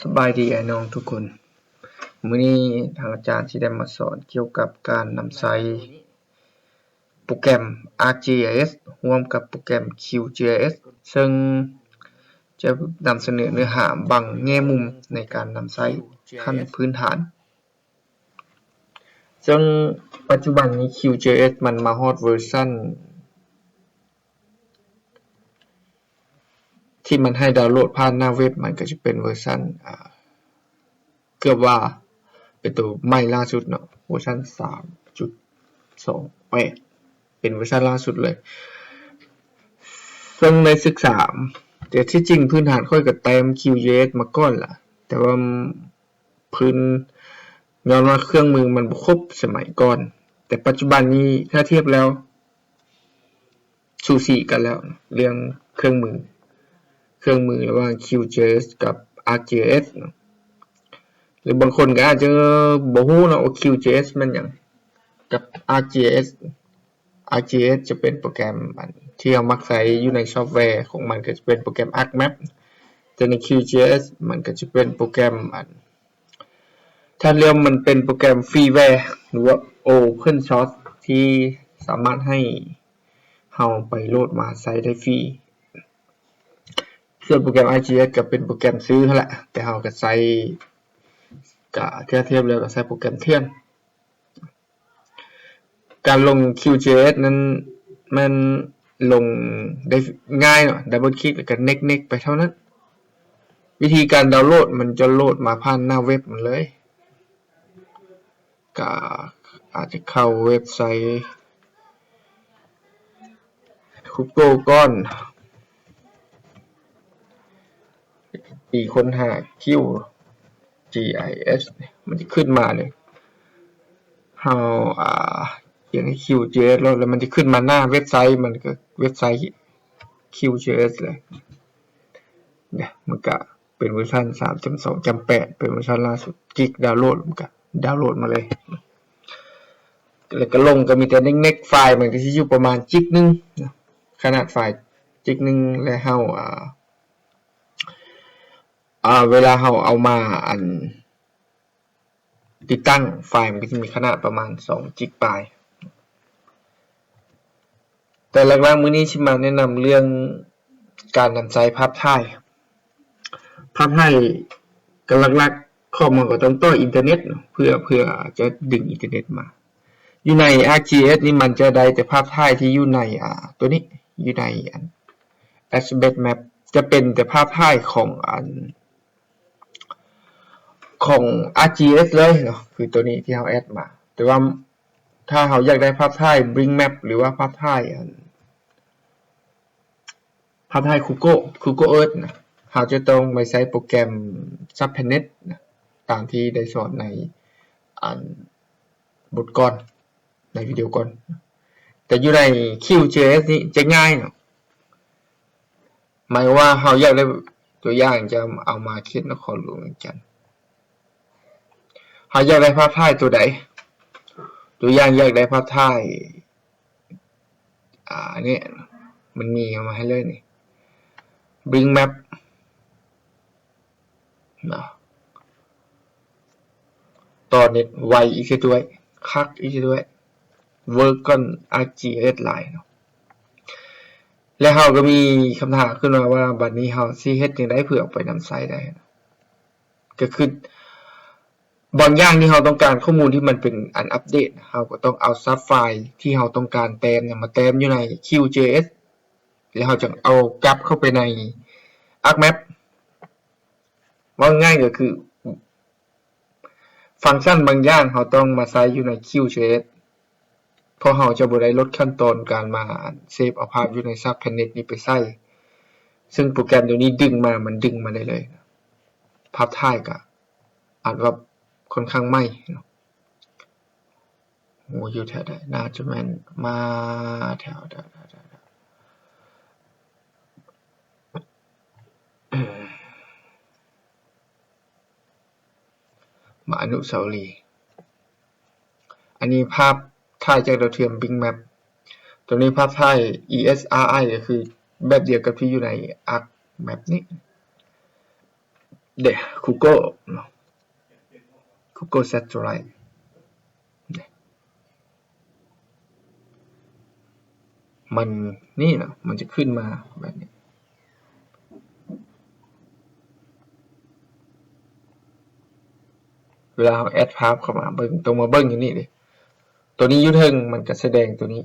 ສະບາຍດີອ້າຍນ້ອງທຸກຄົນ. ມື້ນີ້ທາງອາຈານຊິໄດ້ມາສອນກ່ຽວກັບການນຳໃຊ້ໂປຣແກຣມ ArcGIS ຮ່ວມກັບໂປຣແກຣມ QGIS ເຊິ່ງຈະນຳສະເໜີເນື້ອຫາບາງແງ່ມຸມໃນການນຳໃຊ້ຂັ້ນພື້ນຖານ. ເຊິ່ງປັດຈຸບັນນີ້ QGIS ມັນມາຮອດເວີຊັນ ທີ່ມັນໃຫ້ດາວໂຫຼດຜ່ານໜ້າເວັບ ມັນກໍຈະເປັນເວີຊັນ ອ່າ ເກືອບວ່າເປັນໂຕໃໝ່ລ່າສຸດເນາະ ເວີຊັນສາມຈຸດສອງແປດ ເປັນເວີຊັນລ່າສຸດເລີຍ. ເຊິ່ງໄດ້ສຶກສາ ແຕ່ທີ່ຈິງພື້ນຖານຂ້ອຍກໍແຕ້ມ QGIS ມາກ່ອນລະ ແຕ່ວ່າພື້ນ ຍ້ອນວ່າເຄື່ອງມືມັນບໍ່ຄົບສະໄໝກ່ອນ ແຕ່ປັດຈຸບັນນີ້ຖ້າທຽບແລ້ວ ສູສີກັນແລ້ວເລື່ອງເຄື່ອງມື ເຄື່ອງມືລະຫວ່າງ QGIS ກັບ ArcGIS ເນາະ ຫຼືບາງຄົນກໍອາດຈະບໍ່ຮູ້ເນາະວ່າ QGIS ແມ່ນຫຍັງ ກັບ ArcGIS. ArcGIS ຈະເປັນໂປຣແກຣມອັນທີ່ເຮົາມັກໃຊ້ຢູ່ໃນຊອບແວຂອງມັນ ກໍຈະເປັນໂປຣແກຣມ ArcMap ແຕ່ໃນ QGIS ມັນກໍຈະເປັນໂປຣແກຣມອັນ ຖ້າລວມມັນເປັນໂປຣແກຣມຟຣີແວ ຫຼືວ່າ Open Source ທີ່ສາມາດໃຫ້ເຮົາໄປໂຫຼດມາໃຊ້ໄດ້ຟຣີ. ສ່ວນໂປຣແກຣມ ArcGIS ກໍເປັນໂປຣແກຣມຊື້ຫັ້ນແຫຼະ ແຕ່ເຮົາກໍໃຊ້ ກະເທື່ອທຽບແລ້ວກໍໃຊ້ໂປຣແກຣມເຖື່ອນ. ການລົງ QGIS ນັ້ນແມ່ນລົງໄດ້ງ່າຍເນາະ double click ແລ້ວກໍ next next ໄປເທົ່ານັ້ນ. ວິທີການດາວໂຫຼດ ມັນຈະໂຫຼດມາຜ່ານໜ້າເວັບມັນເລີຍ. ກະອາດຈະເຂົ້າເວັບໄຊ Google ກ່ອນ ຕີຄົ້ນຫາ QGIS ມັນຈະຂຶ້ນມາເລີຍ. ເຮົາ ອ່າ ຂຽນໃຫ້ QGIS ໂລດ ແລ້ວມັນຈະຂຶ້ນມາໜ້າເວັບໄຊ ມັນກໍເວັບໄຊ QGIS ເລີຍ. ເນຍ ມັນກະເປັນເວີຊັນສາມຈຸດສອງຈຸດແປດ ເປັນເວີຊັນລ່າສຸດ ຄລິກດາວໂຫຼດ ມັນກະດາວໂຫຼດມາເລີຍ. ແລ້ວກໍລົງ ກໍມີແຕ່ next next ໄຟລ໌ມັນກໍຊິຢູ່ປະມານຈິກໜຶ່ງເນາະ ຂະໜາດໄຟລ໌ຈິກໜຶ່ງ ແລະເຮົາ ອ່າ ອ່າ ເວລາເຮົາເອົາມາ ອັນ ຕິດຕັ້ງ ໄຟລ໌ມັນກໍຈະມີຂະໜາດປະມານສອງຈິກປາຍ. ແຕ່ຫຼັກໆມື້ນີ້ຊິມາແນະນຳເລື່ອງການນຳໃຊ້ພາບຖ່າຍ. ພາບຖ່າຍກໍຫຼັກໆ ຄອມເຮົາກໍຕ້ອງຕໍ່ອິນເຕີເນັດເນາະ ເພື່ອ ເພື່ອຈະດຶງອິນເຕີເນັດມາ. ຢູ່ໃນ ArcGIS ນີ້ມັນຈະໄດ້ແຕ່ພາບຖ່າຍທີ່ຢູ່ໃນ ອ່າ ຕົວນີ້ ຢູ່ໃນອັນ Aspect Map ຈະເປັນແຕ່ພາບຖ່າຍຂອງອັນ ຂອງ ArcGIS ເລີຍເນາະ ຄືຕົວນີ້ທີ່ເຮົາແອັດມາ. ແຕ່ວ່າຖ້າເຮົາຢາກໄດ້ພາບຖ່າຍ Blink Map ຫຼືວ່າພາບຖ່າຍອັນ ພາບຖ່າຍ Google Google Earth ນະ ເຮົາຈະຕ້ອງໄປໃຊ້ໂປຣແກຣມ Subpanet ນະ ຕາມທີ່ໄດ້ສອນໃນອັນ ບົດກ່ອນ ໃນວິດີໂອກ່ອນ. ແຕ່ຢູ່ໃນ QGIS ນີ້ຈະງ່າຍເນາະ ໝາຍວ່າເຮົາຢາກໄດ້ ຕົວຢ່າງຈະເອົາມາເຂດນະຄອນຫຼວງວຽງຈັນ ເຮົາຢາກໄດ້ພາບຖ່າຍຕົວໃດ? ຕົວຢ່າງຢາກໄດ້ພາບຖ່າຍ ອ່າ ອັນນີ້ ມັນມີເອົາມາໃຫ້ເລີຍນີ້ Blink Map ເນາະ ຕໍ່ເນັດໄວອີກຊະດ້ວຍ ຄັກອີກຊະດ້ວຍ ເວີກກ່ອນ ArcGIS ຫຼາຍເນາະ. ແລະເຮົາກໍມີຄຳຖາມຂຶ້ນມາວ່າ ບັດນີ້ເຮົາຊິເຮັດຈັ່ງໃດເພື່ອເອົາໄປນຳໃຊ້ໄດ້? ກໍຄືບາງຢ່າງທີ່ເຮົາຕ້ອງການຂໍ້ມູນທີ່ມັນເປັນອັນອັບເດດ ເຮົາກໍຕ້ອງເອົາຊັບໄຟລ໌ທີ່ເຮົາຕ້ອງການແຕ້ມນະ ມາແຕ້ມຢູ່ໃນ QGIS ແລ້ວເຮົາຈຶ່ງເອົາກັບເຂົ້າໄປໃນ ArcMap. ເວົ້າງ່າຍກໍຄື ຟັງຊັນບາງຢ່າງເຮົາຕ້ອງມາໃຊ້ຢູ່ໃນ QGIS ເພາະເຮົາຈະບໍ່ໄດ້ລົດຂັ້ນຕອນການມາເຊບເອົາພາບຢູ່ໃນ Subpanet ນີ້ໄປໃສ່ ເຊິ່ງໂປຣແກຣມຕົວນີ້ດຶງມາ ມັນດຶງມາໄດ້ເລີຍ. ພາບຖ່າຍກໍອາດວ່າຄ່ອນຂ້າງໃໝ່ເນາະ. ໂອ້ ຢູ່ແຖວໃດ? ໜ້າຈະແມ່ນມາແຖວ ມາອະນຸສາວະລີ. ອັນນີ້ພາບຖ່າຍຈາກດາວທຽມ Blink Map. ຕົວນີ້ພາບຖ່າຍ ESRI ກໍຄືແບບດຽວກັບທີ່ຢູ່ໃນ ArcMap ນີ້. ເດ້ Google ເນາະ Google Satellite ເດ້ ມັນນີ້ເນາະ ມັນຈະຂຶ້ນມາແບບນີ້ ເວລາເຮົາແອັດພາບເຂົ້າມາເບິ່ງ ຕ້ອງມາເບິ່ງຢູ່ນີ້ເດ້ ໂຕນີ້ຢູ່ເທິງ ມັນກະສະແດງໂຕນີ້.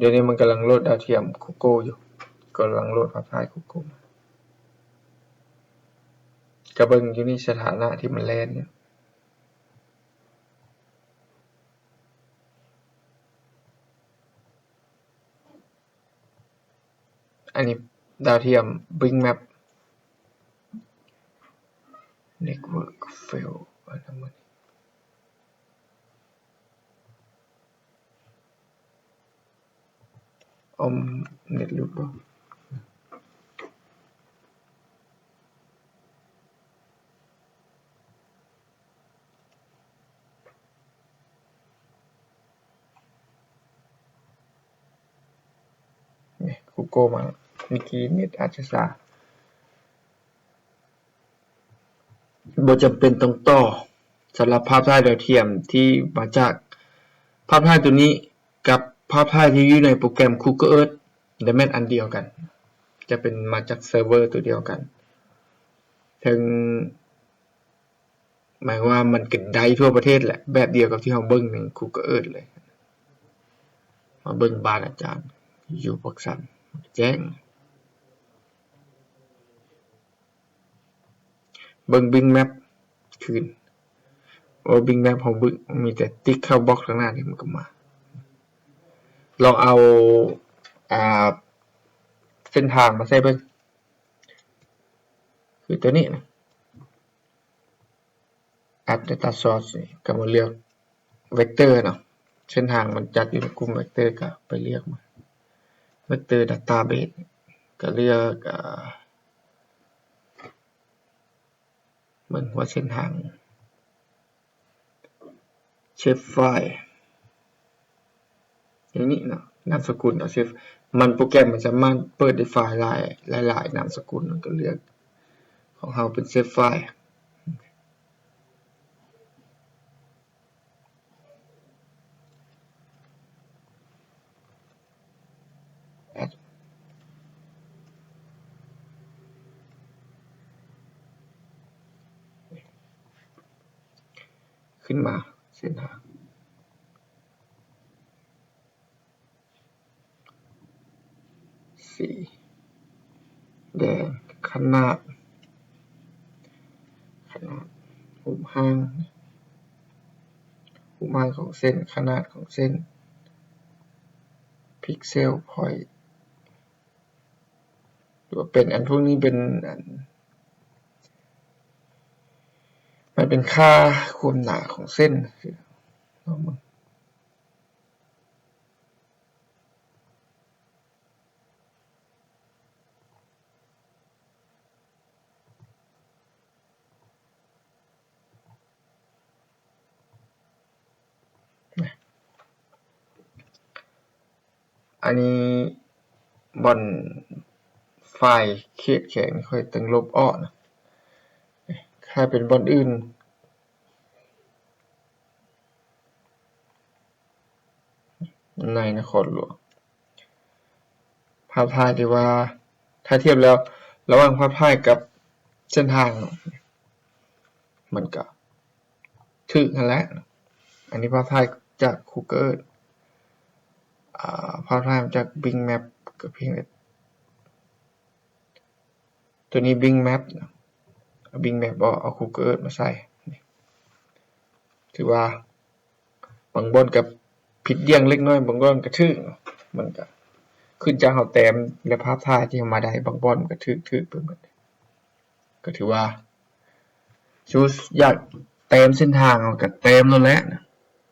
ດຽວນີ້ມັນກຳລັງໂຫຼດດາວທຽມ Google ຢູ່ ກຳລັງໂຫຼດພາບຖ່າຍ Google ມາ ກະເບິ່ງຢູ່ນີ້ ສະຖານະທີ່ມັນແລ່ນຢູ່. ອັນນີ້ດາວທຽມ Bing Map Network Fail ອັນນັ້ນມັນ ອອມ ເນັດຫຼຸດບໍ່? ນີ້ Google ມາ ເມື່ອກີ້ເນັດອາດຈະຊ້າ. ບໍ່ຈຳເປັນຕ້ອງຕໍ່ ສຳລັບພາບຖ່າຍດາວທຽມທີ່ມາຈາກ ພາບຖ່າຍໂຕນີ້ກັບພາບຖ່າຍທີ່ຢູ່ໃນໂປຣແກຣມ Google Earth ໄດ້ແມ່ນອັນດຽວກັນ ຈະເປັນມາຈາກເຊີເວີໂຕດຽວກັນ ເຖິງ ໝາຍວ່າມັນກະໄດ້ທົ່ວປະເທດແຫຼະ ແບບດຽວກັບທີ່ເຮົາເບິ່ງໃນ Google Earth ເລີຍ. ມາເບິ່ງບ້ານອາຈານຢູ່ປາກຊັນ ແຈ້ງ ເບິ່ງ Bing Map ຄືນ ໂອ້ Bing Map ເຮົາເບິ່ງ ມີແຕ່ຕິກເຂົ້າບລັອກທາງໜ້ານີ້ມັນກະມາ. ລອງເອົາ ອ່າ ເສັ້ນທາງມາໃສ່ເບິ່ງ ຄືໂຕນີ້ນະ. Add data source ນີ້ ກະມາເລືອກ vector ເນາະ ເສັ້ນທາງມັນຈັດຢູ່ໃນກຸ່ມ vector ກະໄປເລືອກມາ vector database ກະເລືອກ ເອີ ເບິ່ງວ່າເສັ້ນທາງ shapefile ຢ່າງນີ້ເນາະ ນາມສະກຸນເອົາ shape ມັນ ໂປຣແກຣມມັນສາມາດເປີດໄດ້ໄຟລ໌ຫຼາຍ ຫຼາຍໆນາມສະກຸນ ມັນກະເລືອກ ຂອງເຮົາເປັນ shapefile. ຂຶ້ນມາເສັ້ນທາງ ສີແດງ ຂະໜາດ ຂະໜາດ ຮູບຮ່າງ ຮູບຮ່າງຂອງເສັ້ນ ຂະໜາດຂອງເສັ້ນ pixel point ຫຼືວ່າເປັນ ອັນພວກນີ້ເປັນ ອັນ ມັນເປັນຄ່າຄວາມໜາຂອງເສັ້ນ. ອັນນີ້ບ່ອນໄຟລ໌ເຂດແຂງ ຂ້ອຍຕ້ອງລົບອອກນະ. ຖ້າເປັນບ່ອນອື່ນ ໃນນະຄອນຫຼວງ ພາບຖ່າຍທີ່ວ່າ ຖ້າທຽບແລ້ວ ລະຫວ່າງພາບຖ່າຍກັບເສັ້ນທາງ ມັນກະຖືກຫັ້ນແຫຼະ. ອັນນີ້ພາບຖ່າຍຈາກ Google Earth ອາ ພາບຖ່າຍມາຈາກ Bing Map ກະພຽງແຕ່ ໂຕນີ້ Bing Map ເນາະ ເອົາ Bing Map ອອກ ເອົາ Google Earth ມາໃສ່. ຖືວ່າບາງບ່ອນກະຜິດດ່ຽງເລັກນ້ອຍ ບາງບ່ອນກະຖືກເນາະ. ມັນກະຂຶ້ນຈາກເຮົາແຕ້ມ ແລະ ພາບຖ່າຍທີ່ເຮົາມາໄດ້ ບາງບ່ອນມັນກະຖືກ ຖືກໄປໝົດ. ກະຖືວ່າ ສົມມຸດຢາກແຕ້ມເສັ້ນທາງ ເຮົາກະແຕ້ມໂລດແຫຼະ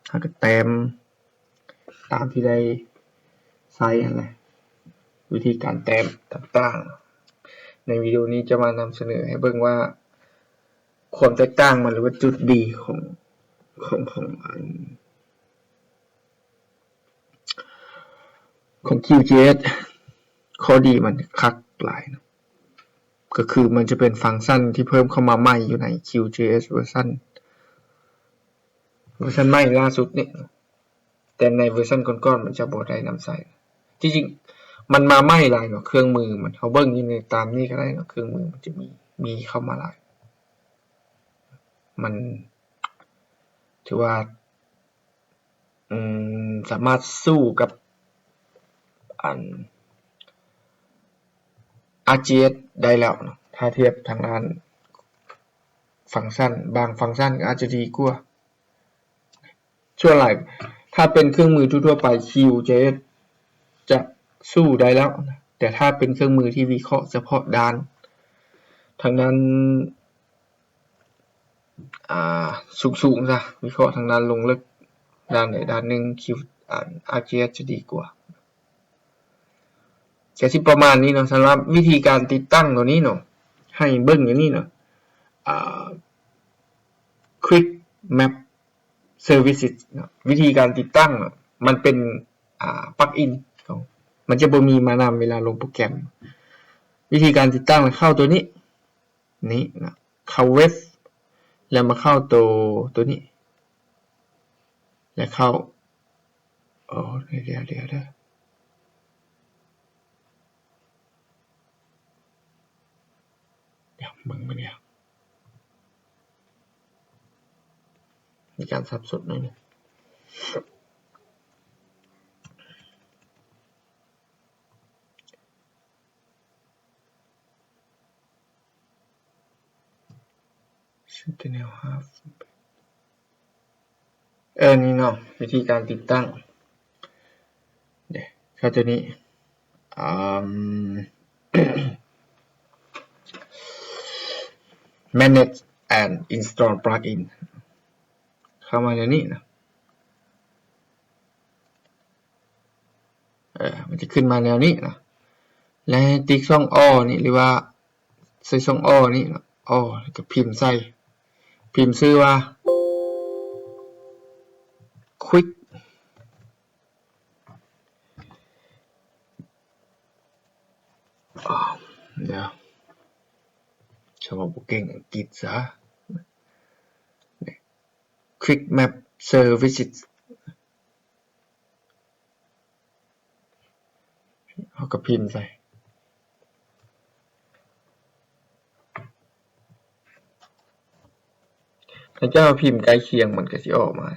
ເຮົາກະແຕ້ມ ຕາມທີ່ໄດ້ໃຊ້ຫັ້ນແຫຼະ. ວິທີການແຕ້ມຕ່າງໆ ໃນວິດີໂອນີ້ຈະມານຳສະເໜີໃຫ້ເບິ່ງວ່າ ຄວາມແຕກຕ່າງມັນ ຫຼືວ່າຈຸດດີຂອງ ຂອງ ຂອງອັນ ຂອງ QGIS ຂໍ້ດີມັນຄັກຫຼາຍເນາະ. ກໍຄືມັນຈະເປັນຟັງຊັນທີ່ເພີ່ມເຂົ້າມາໃໝ່ຢູ່ໃນ QJS ເວີຊັນ ເວີຊັນໃໝ່ລ່າສຸດນີ້. ແຕ່ໃນເວີຊັນກ່ອນໆ ມັນຈະບໍ່ໄດ້ນຳໃຊ້. ທີ່ຈິງມັນມາໃໝ່ຫຼາຍເນາະ ເຄື່ອງມືມັນ. ເຮົາເບິ່ງຢູ່ໃນຕາມນີ້ກໍໄດ້ເນາະ ເຄື່ອງມືມັນຈະມີ ມີເຂົ້າມາຫຼາຍ. ມັນຖືວ່າ ອືມ ສາມາດສູ້ກັບອັນ RGS ໄດ້ແລ້ວເນາະ ຖ້າທຽບທາງດ້ານຟັງຊັນ. ບາງຟັງຊັນກໍອາດຈະດີກວ່າ. ສ່ວນຫຼາຍ ຖ້າເປັນເຄື່ອງມືທົ່ວໆໄປ QJS ຈະສູ້ໄດ້ແລ້ວ. ແຕ່ຖ້າເປັນເຄື່ອງມືທີ່ວິເຄາະສະເພາະດ້ານ ທາງດ້ານ ອ່າ ສູງໆຊະ ວິເຄາະທາງດ້ານລົງເລິກ ດ້ານໃດດ້ານໜຶ່ງ ຄິວ ອັນ RGS ຈະດີກວ່າ. ກະຊິປະມານນີ້ເນາະ ສຳລັບວິທີການຕິດຕັ້ງໂຕນີ້ເນາະ ໃຫ້ເບິ່ງຢູ່ນີ້ເນາະ ອ່າ Quick Map Services ເນາະ. ວິທີການຕິດຕັ້ງເນາະ ມັນເປັນ ອ່າ plug-in ຂອງ ມັນຈະບໍ່ມີມານຳເວລາລົງໂປຣແກຣມ. ວິທີການຕິດຕັ້ງ ເຂົ້າໂຕນີ້ ນີ້ນະ ເຂົ້າເວັບ ແລ້ວມາເຂົ້າໂຕ ໂຕນີ້ ແລ້ວເຂົ້າ ໂອ້ ດຽວ ດຽວ ດຽວ ດຽວ ເບິ່ງ ເບິ່ງ ດຽວ ມີການສັບສົນໜ້ອຍໜຶ່ງ. ເອີ ນີ້ເນາະ ວິທີການຕິດຕັ້ງ ເດ້ ເຂົ້າໂຕນີ້ ອາ Manage and Install Plugin ເຂົ້າມາໃນນີ້ນະ. ເອີ ມັນຈະຂຶ້ນມາແນວນີ້ນະ ແລະ ຕິກຊ່ອງອໍນີ້ ຫຼືວ່າໃສ່ຊ່ອງອໍນີ້ນະ ອໍ ແລ້ວກໍພິມໃສ່ ພິມຊື່ວ່າ Quick ດຽວ ສະເພາະບໍ່ເກັ່ງອັງກິດຊະ Quick Map Services ເຮົາກໍພິມໃສ່ ຖ້າເຈົ້າພິມໃກ້ຄຽງມັນກໍຊິອອກມາ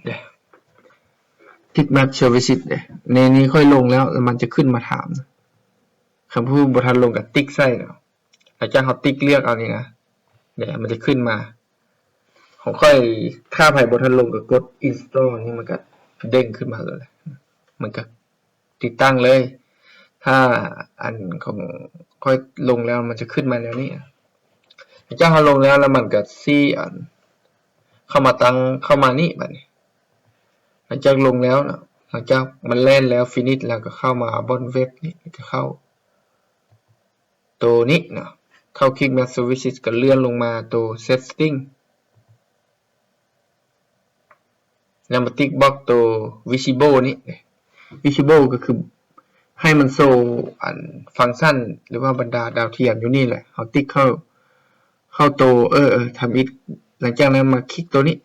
ເດ້ Quick Map Services ເດ້ ໃນນີ້ຂ້ອຍລົງແລ້ວ ແລ້ວມັນຈະຂຶ້ນມາຖາມ ຄັນຜູ້ບໍ່ທັນລົງກໍຕິກໃສ່ເນາະ. ຫຼັງຈາກເຮົາຕິກເລືອກເອົານີ້ນະ ເດ ມັນຈະຂຶ້ນມາ ຂອງຂ້ອຍ ຖ້າໃຜບໍ່ທັນລົງກໍກົດ install ນີ້ ມັນກໍເດ້ງຂຶ້ນມາເລີຍ ມັນກໍຕິດຕັ້ງເລີຍ. ຖ້າອັນຂອງຂ້ອຍລົງແລ້ວ ມັນຈະຂຶ້ນມາແນວນີ້. ຫຼັງຈາກເຮົາລົງແລ້ວ ແລ້ວມັນກໍຊິອັນ ເຂົ້າມາຕັ້ງ ເຂົ້າມານີ້ ບາດນີ້ ຫຼັງຈາກລົງແລ້ວນະ ຫຼັງຈາກມັນແລ່ນແລ້ວ finish ແລ້ວ ກໍເຂົ້າມາບ່ອນເວັບນີ້ ແລ້ວກໍເຂົ້າ ໂຕນີ້ເນາະ ເຂົ້າ Quick Map Services ກໍເລື່ອນລົງມາໂຕ Setting ແລ້ວມາຕິກບັອກໂຕ Visible ນີ້ Visible ກໍຄືໃຫ້ມັນໂຊ ອັນ ຟັງຊັນ ຫຼືວ່າບັນດາດາວທຽມຢູ່ນີ້ແຫຼະ ເຮົາຕິກເຂົ້າ ເຂົ້າໂຕ ເອີ ເອີ ທຳອິດ ຫຼັງຈາກນັ້ນມາຄລິກໂຕນີ້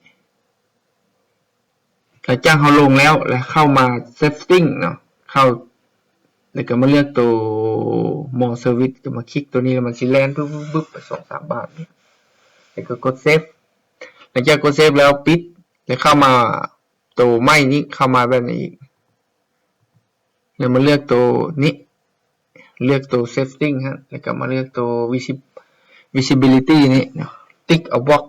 ຫຼັງຈາກເຮົາລົງແລ້ວ ແລ້ວເຂົ້າມາ Setting ເນາະ ເຂົ້າ ແລ້ວກໍມາເລືອກໂຕ More Service ກໍມາຄລິກໂຕນີ້ ແລ້ວມັນຊິແລ່ນບຶບໆໄປສອງສາມບາດນີ້ ແລ້ວກໍກົດ Save. ຫຼັງຈາກກົດ Save ແລ້ວປິດ ແລ້ວເຂົ້າມາໂຕໃໝ່ນີ້ ເຂົ້າມາແບບນີ້ອີກ ແລ້ວມາເລືອກໂຕນີ້ ເລືອກໂຕ Setting ຫັ້ນ ແລ້ວກໍມາເລືອກໂຕ Visi- Visibility ນີ້ເນາະ ຕິກເອົາບັອກ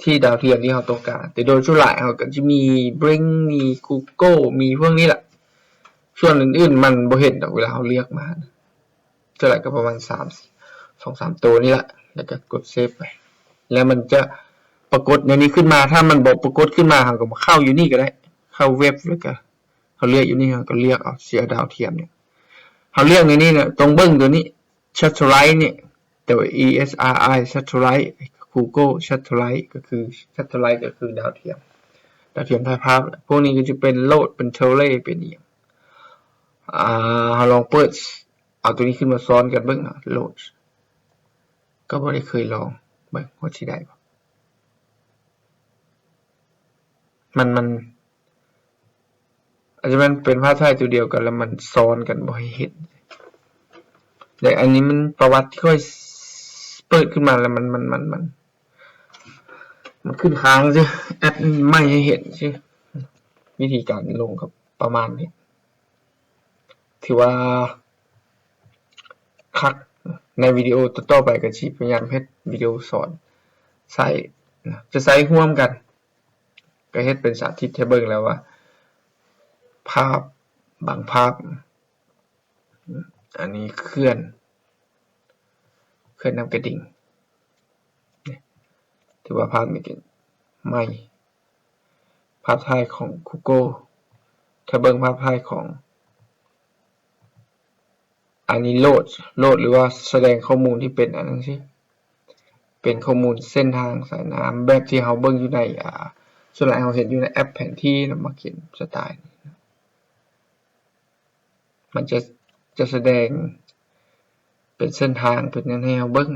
ທີ່ດາວທຽມທີ່ເຮົາຕ້ອງການ. ແຕ່ໂດຍສ່ວນຫຼາຍເຮົາກໍຈະມີ Blink ມີ Google ມີພວກນີ້ລະ ສ່ວນອື່ນໆມັນບໍ່ເຫັນດອກ ເວລາເຮົາເລືອກມາ ສ່ວນຫຼາຍກໍປະມານສາມ ສອງສາມໂຕນີ້ລະ ແລ້ວກໍກົດ Save ໄປ ແລ້ວມັນຈະປາກົດແນວນີ້ຂຶ້ນມາ. ຖ້າມັນບໍ່ປາກົດຂຶ້ນມາ ເຮົາກໍມາເຂົ້າຢູ່ນີ້ກໍໄດ້ ເຂົ້າເວັບ ແລ້ວກໍ ເຮົາເລືອກຢູ່ນີ້ ເຮົາກໍເລືອກເອົາ ຊິເອົາດາວທຽມນີ້ ເຮົາເລືອກໃນນີ້ນະ ຕ້ອງເບິ່ງໂຕນີ້ Satellite ນີ້ ໂຕ E S R I Satellite Google Satellite ກໍຄື Satellite ກໍຄືດາວທຽມ ດາວທຽມຖ່າຍພາບ. ພວກນີ້ກໍຈະເປັນ Load ເປັນ Tele ເປັນອີ່ຫຍັງ ອາ ເຮົາລອງເປີດ ເອົາໂຕນີ້ຂຶ້ນມາຊ້ອນກັນເບິ່ງເນາະ ໂຫຼດ ກໍບໍ່ໄດ້ເຄີຍລອງ ເບິ່ງວ່າຊິໄດ້ບໍ່. ມັນ ມັນ ອາດຈະແມ່ນເປັນພາບຖ່າຍໂຕດຽວກັນ ແລ້ວມັນຊ້ອນກັນບໍ່ໃຫ້ເຫັນ. ແລະ ອັນນີ້ມັນປະຫວັດທີ່ຂ້ອຍເປີດຂຶ້ນມາແລ້ວ ມັນ ມັນ ມັນ ມັນ ມັນຂຶ້ນຄ້າງຊື່ ແອັດໃໝ່ໃຫ້ເຫັນຊື່. ວິທີການລົງກໍປະມານນີ້ ຖືວ່າຄັກ. ໃນວິດີໂອຕໍ່ໆໄປກໍຊິພະຍາຍາມເຮັດວິດີໂອສອນໃຊ້ນະ ຈະໃຊ້ຮ່ວມກັນ ກໍເຮັດເປັນສາທິດໃຫ້ເບິ່ງແລ້ວວ່າ ພາບບາງພາບ ອັນນີ້ເຂື່ອນ ເຂື່ອນນ້ຳກະດິງ ຖືວ່າພາບນີ້ກໍໃໝ່ ພາບຖ່າຍຂອງ Google ຖ້າເບິ່ງພາບຖ່າຍຂອງ ອັນນີ້ໂຫຼດ ໂຫຼດ ຫຼືວ່າສະແດງຂໍ້ມູນທີ່ເປັນອັນນັ້ນຊີ້ ເປັນຂໍ້ມູນເສັ້ນທາງສາຍນ້ຳ ແບບທີ່ເຮົາເບິ່ງຢູ່ໃນ ອາ ສ່ວນຫຼາຍເຮົາເຫັນຢູ່ໃນແອັບແຜນທີ່ນະ ມັກເຫັນສະໄຕນີ້ ມັນຈະ ຈະສະແດງເປັນເສັ້ນທາງ ເປັນຫຍັງໃຫ້ເຮົາເບິ່ງ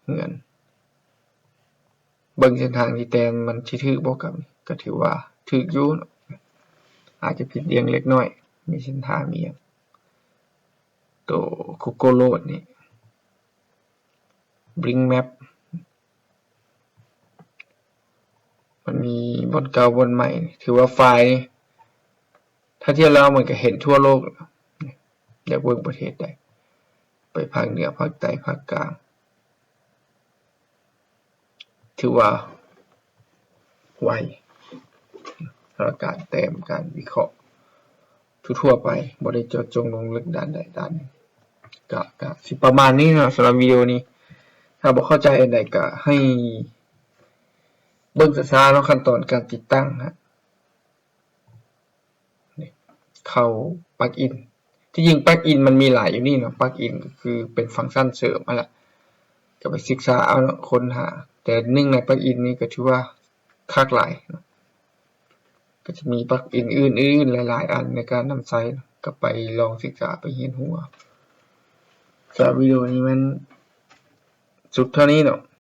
ເຮືອນ ເບິ່ງເສັ້ນທາງທີ່ແຕ້ມມັນຊິຖືກບໍ່ກັບ ກໍຖືວ່າຖືກຢູ່ເນາະ ອາດຈະຜິດລຽງເລັກນ້ອຍ ມີເສັ້ນທາງ ມີຫຍັງ ໂຕ Google Road ນີ້ Bing Map ມັນມີບ່ອນເກົ່າບ່ອນໃໝ່ ຖືວ່າໄຟລ໌ນີ້ ຖ້າທຽບແລ້ວມັນກໍເຫັນທົ່ວໂລກ. ຢາກເບິ່ງປະເທດໃດ ໄປພາກເໜືອ ພາກໃຕ້ ພາກກາງ ຖືວ່າໄວ ສຳລັບການແຕ້ມ ການວິເຄາະທົ່ວໆໄປ ບໍ່ໄດ້ເຈາະຈົງລົງເລິກດ້ານໃດດ້ານໜຶ່ງ. ກະ ກະຊິປະມານນີ້ເນາະ ສຳລັບວິດີໂອນີ້ ຖ້າບໍ່ເຂົ້າໃຈອັນໃດກະໃຫ້ເບິ່ງຊ້າໆເນາະ ຂັ້ນຕອນການຕິດຕັ້ງນະ ນີ້ ເຂົ້າ plug-in ທີ່ຈິງ plug-in ມັນມີຫຼາຍຢູ່ນີ້ເນາະ plug-in ກໍຄືເປັນຟັງຊັນເສີມຫັ້ນລະ ກໍໄປສຶກສາເອົາເນາະ ຄົ້ນຫາ ແຕ່ໜຶ່ງໃນ plug-in ນີ້ກໍຖືວ່າຄັກຫຼາຍເນາະ ກໍຈະມີ plug-in ອື່ນໆຫຼາຍໆອັນໃນການນຳໃຊ້ ກໍໄປລອງສຶກສາ ໄປຮຽນຮູ້ເອົາ. ສຳລັບວິດີໂອນີ້ແມ່ນສຸດເທົ່ານີ້ເນາະ.